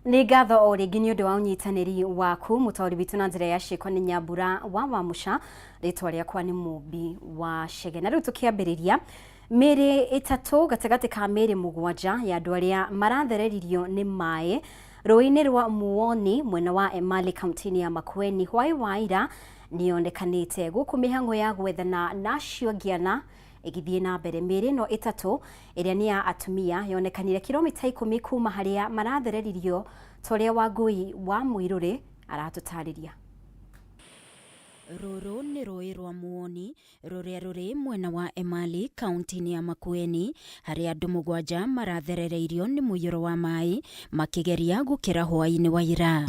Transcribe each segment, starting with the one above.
Nĩ ngatho o rĩngĩ nĩ ũndũ wa ũnyitanĩri waku. Mũtaũri witũ na njĩra ya ciĩko nĩ Nyambura wa Wamũca, rĩtwa rĩakwa nĩ Mũmbi wa Chege. Na rĩu tũkĩambĩrĩria, mĩĩrĩ ĩtatũ gatagatĩ ka mĩĩrĩ 7 ya andũ arĩa marathereririo nĩ maĩ rũĩ-inĩ rwa Muoni mwena wa Emali kaunti-inĩ ya Makueni hwaĩ wa ira nĩyonekanĩte. Gũkũ mĩhang'o ya gwethana na acio angĩ ana ĩgĩthiĩ na mbere. Mĩĩrĩ ĩno ĩtatũ ĩrĩa nĩ ya atumia yonekanire kilomita 10 kuma harĩa marathereririo ta ũrĩa Wangũi wa Mũirũrĩ aratũtarĩria. Rũrũ nĩ rũĩ rwa Muoni rũrĩa rũrĩ mwena wa Emali kaunti-inĩ ya Makueni harĩa andũ 7 maratherereirio nĩ mũiyũro wa maĩ makĩgeria gũkĩra hwaĩ-inĩ wa ira.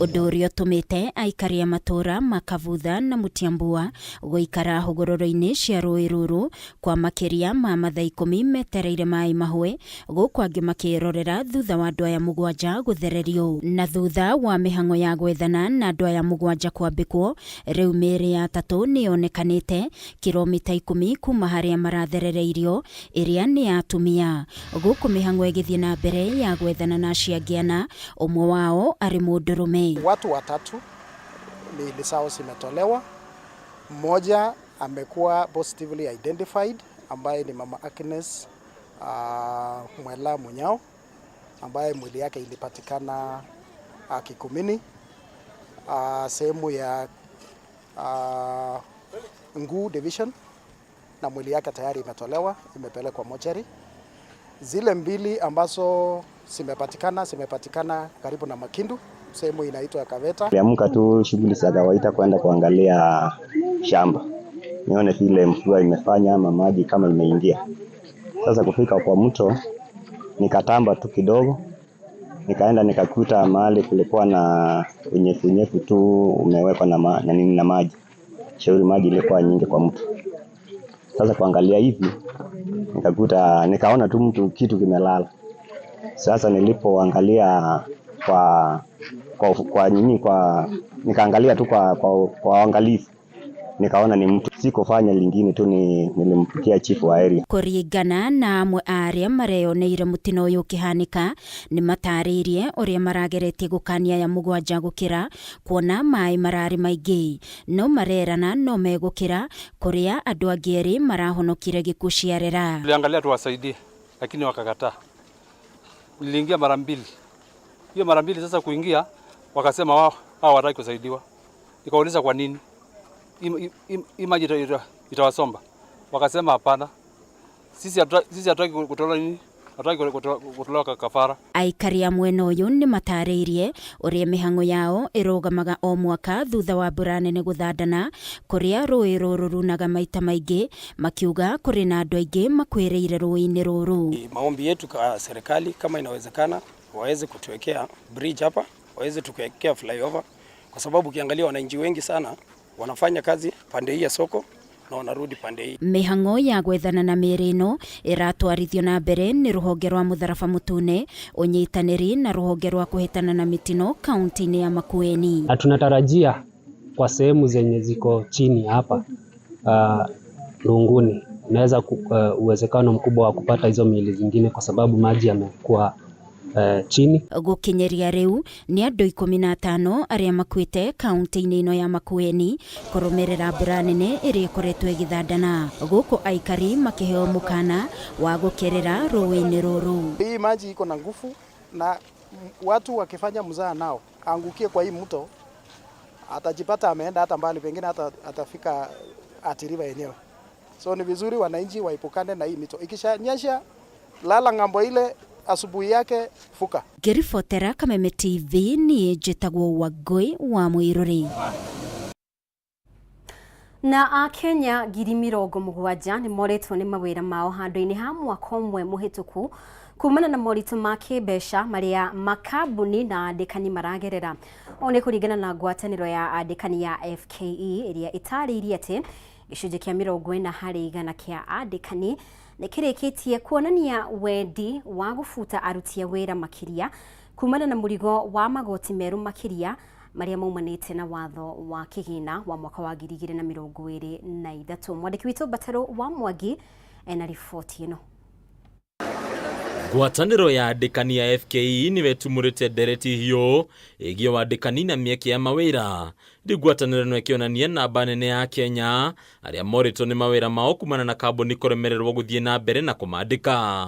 Ũndũ ũrĩa ũtũmĩte aikari a matũũra ma Kavutha na Mutiambua gũikara hũgũrũrũ-inĩ cia rũĩ rũrũ kwa makĩria ma mathaa 10 metereire maĩ mahũe, gũkũ angĩ makĩrorera thutha wa andũ aya 7 gũthererio. Na thutha wa mĩhang'o ya gwethana na andũ aya 7 kwambĩkwo, rĩu mĩĩrĩ ya atatũ nĩyonekanĩte kilomita 10 kuma harĩa maratherereirio, ĩrĩa nĩ ya atumia. Gũkũ mĩhang'o ĩgĩthiĩ na mbere ya gwethana na acio angĩ ana, ũmwe wao arĩ mũndũrũme. Watu watatu miili zao zimetolewa, mmoja amekuwa positively identified ambaye ni Mama Agnes Mwela Munyao ambaye mwili yake ilipatikana Kikumini, sehemu ya Nguu division, na mwili yake tayari imetolewa, imepelekwa mochari. Zile mbili ambazo zimepatikana karibu na Makindu, sehemu inaitwa Kaveta. Niliamka tu shughuli za kawaida kwenda kuangalia shamba, nione vile mvua imefanya ama maji kama imeingia. Sasa kufika kwa mto nikatamba tu kidogo, nikaenda nikakuta mahali kulikuwa na unyevunyevu tu umewekwa na na nini na maji. Shauri maji ilikuwa nyingi kwa mto. Sasa kuangalia hivi nikaona tu mtu kitu kimelala. Sasa nilipoangalia kwa, kwa, kwa nini, kwa, nikaangalia tu kwa, kwa, kwa uangalifu, nikaona ni mtu. Sikufanya lingine tu ni nilimpigia chifu wa area. Kuringana na amwe a arĩa mareyoneire mũtino ũyũ ũkĩhanĩka, nĩ matarĩirie ũrĩa marageretie gũkania aya 7 gũkĩra kuona maĩ mararĩ maingĩ, no marerana no megũkĩra kũrĩa andũ angĩ erĩ marahonokire gĩkuũ ciarera. Tuliangalia tuwasaidie, lakini wakakataa. Niliingia mara mbili. Hiyo mara mbili sasa kuingia, wakasema wao hawataki kusaidiwa. Nikauliza kwa nini? Hii maji itawasomba. Wakasema hapana. Sisi hatutaki kutolewa nini? Hatutaki kutolewa kafara. Aikari a mwena ũyũ nĩ matarĩirie ũrĩa mĩhang'o yao ĩrũgamaga o mwaka thutha wa mbura nene gũthandana kũrĩa rũĩ rũrũ runaga maita maingĩ, makiuga kũrĩ na andũ aingĩ makuĩrĩire rũĩ-inĩ rũrũ. Maombi yetu kwa serikali, kama inawezekana waweze kutuwekea bridge hapa, waweze tukuwekea flyover, kwa sababu ukiangalia wananchi wengi sana wanafanya kazi pande hii ya soko na wanarudi pande hii. Mĩhang'o ya gwethana na mĩĩrĩ ĩno ĩratwarithio na mbere nĩ rũhonge rwa Mũtharaba Mũtune, ũnyitanĩri na rũhonge rwa kũhĩtana na mĩtino kaunti-inĩ ya Makueni. Na tunatarajia kwa sehemu zenye ziko chini hapa, Runguni, unaweza uwezekano mkubwa wa kupata hizo miili zingine kwa sababu maji yamekuwa chini. Gũkinyĩria rĩu nĩ andũ 15 arĩa makuĩte kaunti-inĩ ĩno ya Makueni kũrũmĩrĩra mbura nene ĩrĩa ĩkoretwo ĩgĩthandana, gũkũ aikari makĩheo mũkana wa gũkĩrĩra rũĩ-inĩ rũrũ. Hii maji iko na nguvu na watu wakifanya mzaa nao angukie kwa hii mto atajipata ameenda hata mbali, pengine hata atafika Athi River yenyewe. So ni vizuri wananchi waepukane na hii mito. Ikishanyesha lala ng'ambo ile, asubuhi yake fuka. Ngĩribotera Kameme TV niĩ njĩtagwo Wangũi wa Mũirũrĩ. Na Akenya 70,000 nĩ morĩtwo nĩ mawĩra mao handũ-inĩ ha mwaka ũmwe mũhĩtũku kumana na moritũ ma kĩmbeca marĩa makambuni na andĩkani maragerera. Ũũ nĩ kũringana na ngwatanĩro ya andĩkani ya FKE ĩrĩa ĩtarĩirie atĩ gĩcunjĩ kĩa 40% kĩa andĩkani nĩ kĩrĩkĩtie kuonania wendi wa gũbuta aruti a wĩra makĩria kumana na mũrigo wa magoti merũ makĩria marĩa maumanĩte na watho wa kĩgĩna wa mwaka wa 2023. Mwandĩki witũ Mbatarũ wa Mwangi ena riboti ĩno. Ngwatanĩro ya andĩkani ya FKE nĩwe ĩtumũrĩte ndereti hiũ ĩgiĩ wandĩkani na mĩeke ya mawĩra. Rĩu ngwatanĩro ĩno ĩkĩonania namba nene ya Kenya arĩa morĩtwo nĩ mawĩra mao kumana na kambuni kũremererwo gũthiĩ na mbere na kũmandĩka.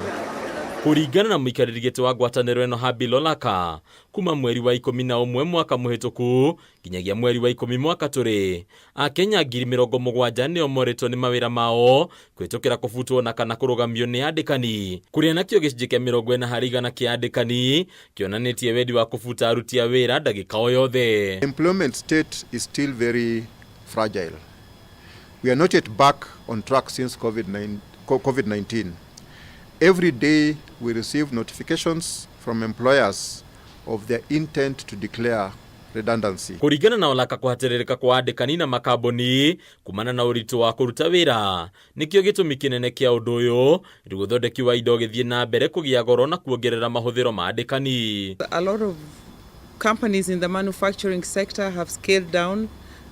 Kũringana na mũikarĩri gĩtĩ wa ngwatanĩro ĩno Habil Olaka, kuma mweri wa 11 mwaka mũhĩtũku nginyagia mweri wa 10 mwaka tũrĩ, Akenya 70,000 nĩo morĩtwo nĩ mawĩra mao kũhĩtũkĩra kũbutwo na kana kũrũgamio nĩ andĩkani, kũrĩa nakĩo gĩcunjĩ kĩa 40% kĩa andĩkani kĩonanĩtie wendi wa kũbuta aruti a wĩra ndagĩka o yothe. Employment state is still very fragile. We are not yet back on track since COVID-19. Every day we receive notifications from employers of their intent to declare redundancy. Kũringana na Olaka, kũhatĩrĩrĩka kwa andĩkani na makambuni kumana na ũritũ wa kũruta wĩra nĩkĩo gĩtũmi kĩnene kĩa ũndũ ũyũ, rĩu ũthondeki wa indo ũgĩthiĩ na mbere kũgĩa goro na kuongerera mahũthĩro ma andĩkani. A lot of companies in the manufacturing sector have scaled down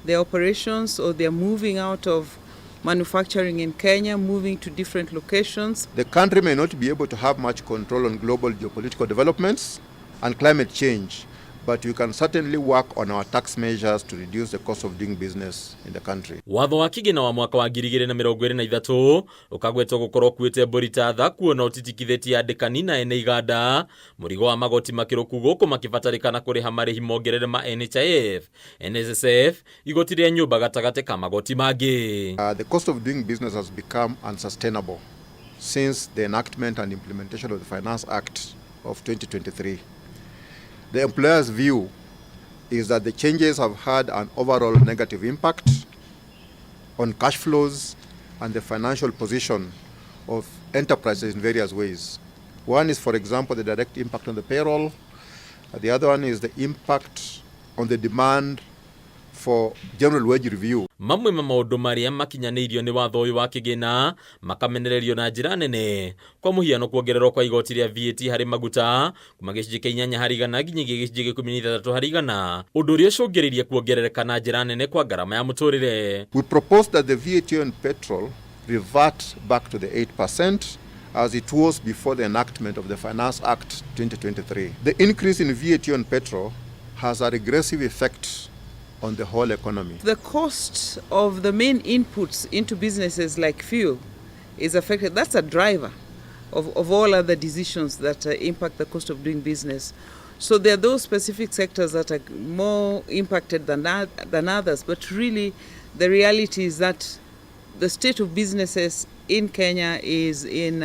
their operations, or they're moving out of manufacturing in Kenya, moving to different locations. The country may not be able to have much control on global geopolitical developments and climate change, but we can certainly work on our tax measures to reduce the cost of doing business in the country. Watho wa kĩgĩna wa mwaka wa 2023 ũkagwetwo gũkorwo ũkuĩte mbũri ta tha, kuona ũtitikithĩtie andĩkani na ene iganda mũrigo wa magoti makĩrũku, gũkũ makĩbatarĩkana kũrĩha marĩhi mongerere ma NHIF, NSSF, igoti rĩa nyũmba gatagatĩ ka magoti mangĩ. The cost of doing business has become unsustainable since the enactment and implementation of the Finance Act of 2023. The employer's view is that the changes have had an overall negative impact on cash flows and the financial position of enterprises in various ways. One is, for example, the direct impact on the payroll. The other one is the impact on the demand for general wage review. Mamwe ma maũndũ marĩa makinyanĩirio nĩ watho ũyũ wa kĩgĩna makamenererio na njĩra nene, kwa mũhiano kuongererwo kwa igoti rĩa VAT harĩ maguta kuma 8% nginyagia 16%, ũndũ ũrĩa ũcũngĩrĩirie kuongerereka na njĩra nene kwa ngarama ya mũtũrĩre. We propose that the VAT on petrol revert back to the 8% as it was before the enactment of the Finance Act 2023. The increase in VAT on petrol has a regressive effect on the whole economy. The cost of the main inputs into businesses like fuel is affected. That's a driver of all other decisions that impact the cost of doing business. So there are those specific sectors that are more impacted than others, but really the reality is that the state of businesses in Kenya is in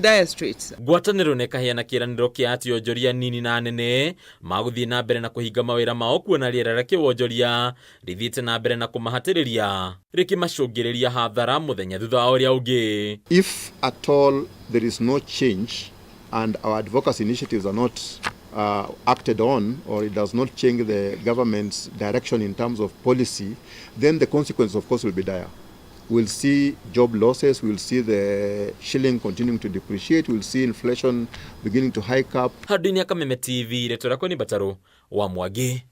dire straits. Ngwatanĩro nĩ ĩkaheana kĩĩranĩro kĩa atĩ onjoria nini na nene magũthiĩ na mbere na kũhinga mawĩra mao, kuona rĩera rĩa kĩwonjoria rĩthiĩte na mbere na kũmahatĩrĩria rĩkĩmacũngĩrĩria hathara mũthenya thutha wa ũrĩa ũngĩ. If at all there is no change and our advocacy initiatives are not acted on, or it does not change the government's direction in terms of policy, then the consequence, of course, will be dire. We'll see job losses, we'll see the shilling continuing to depreciate, we'll see inflation beginning to hike up. Handũ-inĩ ya Kameme TV, rĩtwa rĩakwa nĩ Mbatarũ wa Mwangi.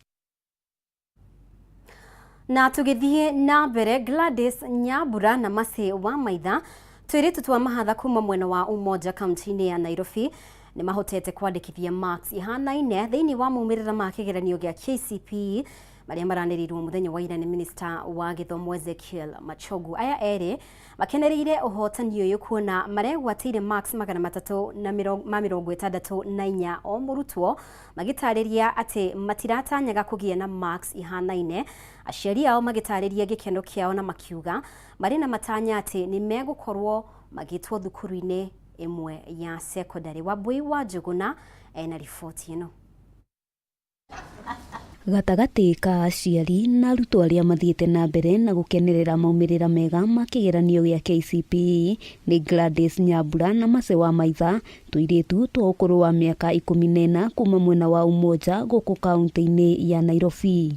Na tũgĩthiĩ na mbere, Gladys Nyambura na Mercy wa Maitha, twĩrĩtu twa mahatha kuma mwena wa Umoja kaunti-inĩ ya Nairobi, nĩ mahotete kwandĩkithia marks ihanaine thĩinĩ wa maumĩrĩra ma kĩgeranio gĩa KCPE marĩa maranĩrĩirwo mũthenya wa ira nĩ minista wa gĩthomo Ezekiel Machogu. Aya erĩ makenereire ũhotani ũyũ kuona maregwatĩire marks 364 o mũrutwo, magĩtarĩria atĩ matiratanyaga kũgĩa na marks ihanaine. Aciari ao magĩtarĩria gĩkeno kĩao na makiuga marĩ na matanya atĩ nĩ megũkorwo magĩtwo thukuru-inĩ ĩmwe ya secondary. Wambui wa Njũgũna ena riboti ĩno. Gatagatĩ ka aciari na arutwo arĩa mathiĩte na mbere na gũkenerera maumĩrĩra mega ma kĩgeranio gĩa KCPE nĩ Gladys Nyambura na Mercy wa Maitha, tũirĩtu twa ũkũrũ wa mĩaka 14 kuma mwena wa Umoja gũkũ kaunti-inĩ ya Nairobi.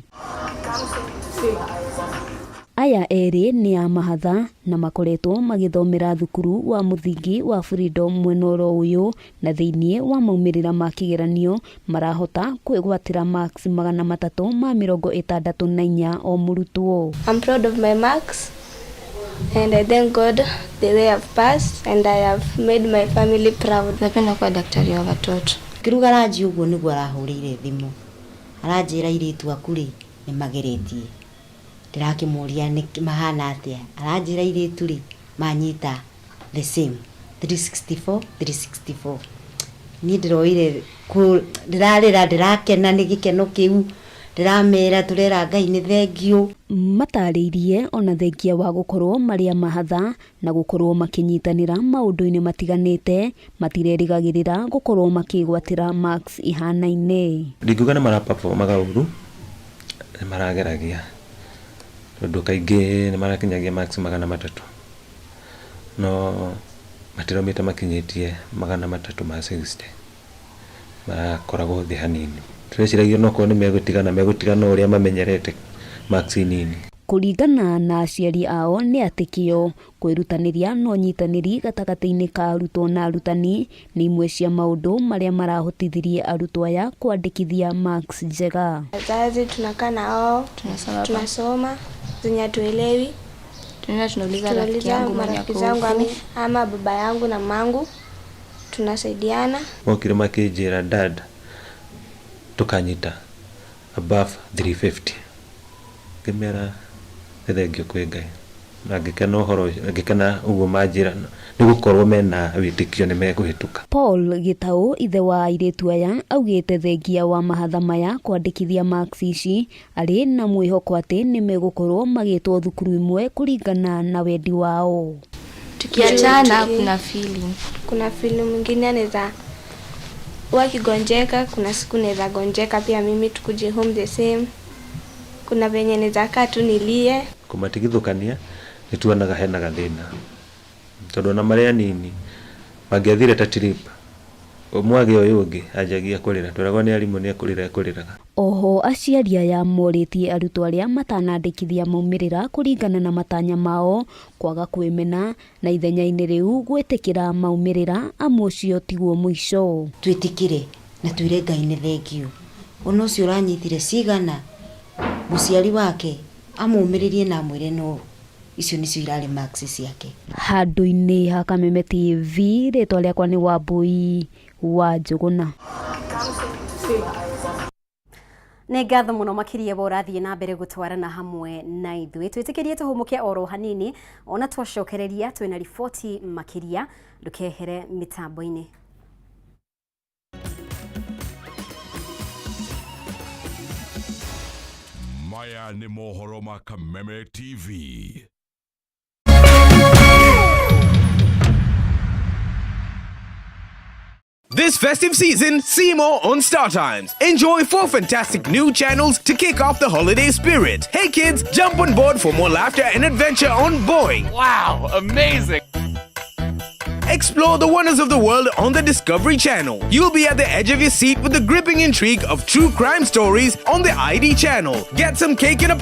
Aya erĩ nĩ a mahatha na makoretwo magĩthomera thukuru wa mũthingi wa Freedom mwena oro ũyũ, na thĩinĩ wa maumĩrĩra ma kĩgeranio marahota kwĩgwatĩra marks 364 o mũrutwo. I'm proud of my marks. And I thank God the way I've passed and I have made my family proud. Napenda kuwa daktari wa watoto. Ngĩruga ranji ũguo nĩguo arahũrĩire thimũ aranjĩra airĩtu aku rĩ nĩ mageretie ndĩrakĩmũria nĩ mahana atĩa aranjĩra airĩtu rĩ manyita the same 364 364 niĩ ndĩroire ndĩrarĩra ndĩrakena nĩ gĩkeno kĩu ndĩramera tũrera Ngai nĩ thengiũ. Matarĩirie ona thengia wa gũkorwo marĩ a mahatha na gũkorwo makĩnyitanĩra maũndũ-inĩ matiganĩte matirerĩgagĩrĩra gũkorwo makĩgwatĩra marks ihanaine. Ndingiuga nĩ maraperformaga ũru, nĩ marageragia tondũ kaingĩ nĩ marakinyagia marks 300 no matiraumĩte makinyĩtie 360, marakoragwo thĩ hanini. Tũreciragia onokorwo nĩ megũtigana megũtigana ũrĩa mamenyerete marks nini. Kũringana na aciari ao nĩ atĩ kĩo, kwĩrutanĩria na ũnyitanĩri gatagatĩ-inĩ ka arutwo na arutani nĩ imwe cia maũndũ marĩa marahotithirie arutwo aya kwandĩkithia marks njega. Wazazi tunakaa na wao, tunasoma, tunasoma zenye hatuelewi, tunaenda tunauliza rafiki yangu mwenye marafiki ako zangu huku. ama baba yangu na mamangu, tunasaidiana. Mokire makĩnjĩra dad tũkanyita above 350 ngĩmera nĩ thengio kwĩ Ngai na ngĩkena ũhoro ũcio ngĩkena ũguo manjĩra nĩ gũkorwo mena wĩtĩkio nĩ mekũhĩtũka. Paul Gĩtaũ ithe wa airĩtu aya augĩte thengia wa mahatha maya kwandĩkithia marks ici arĩ na mwĩhoko atĩ nĩ megũkorwo magĩtwo thukuru imwe kũringana na wendi wao. Tukiachana kuna feeling. Kuna feeling mwingine anaweza wakigonjeka, kuna siku naweza gonjeka pia mimi tukuje home the same. Kuna venye naweza kaa tu nilie. Kũmatigithũkania nĩ tuonaga hena gathĩna tondũ ona marĩ anini mangĩathire ta trip ũmwe agĩa ũyũ ũngĩ anjagia kũrĩra tweragwo nĩ arimũ nĩ ekũrĩra ekũrĩraga. Oho aciari aya morĩtie arutwo arĩa matanandĩkithia maumĩrĩra kũringana na matanya mao kwaga kwĩmena na ithenya-inĩ rĩu gwĩtĩkĩra maumĩrĩra amu ũcio tiguo mũico. Twĩtĩkĩre na twĩre Ngai nĩ thengio ona ũcio ũranyitire cigana mũciari wake amũmĩrĩrie na amwĩre no icio nĩcio irarĩ marks ciake. Handũ-inĩ ha Kameme TV rĩtwa rĩakwa nĩ Wambui wa Njũgũna. Nĩ ngatho mũno makĩria wa ũrathiĩ na mbere gũtwarana hamwe na ithuĩ twĩtĩkĩrie tũhũmũke oro hanini ona twacokereria twĩna riboti makĩria ndũkehere mĩtambo-inĩ. Maya nĩ mohoro ma Kameme TV. This festive season, see more on StarTimes. Enjoy 4 fantastic new channels to kick off the holiday spirit. Hey kids, jump on board for more laughter and adventure on Boeing. Wow, amazing! Explore the wonders of the world on the Discovery Channel. You'll be at the edge of your seat with the gripping intrigue of true crime stories on the ID Channel. Get some cake and a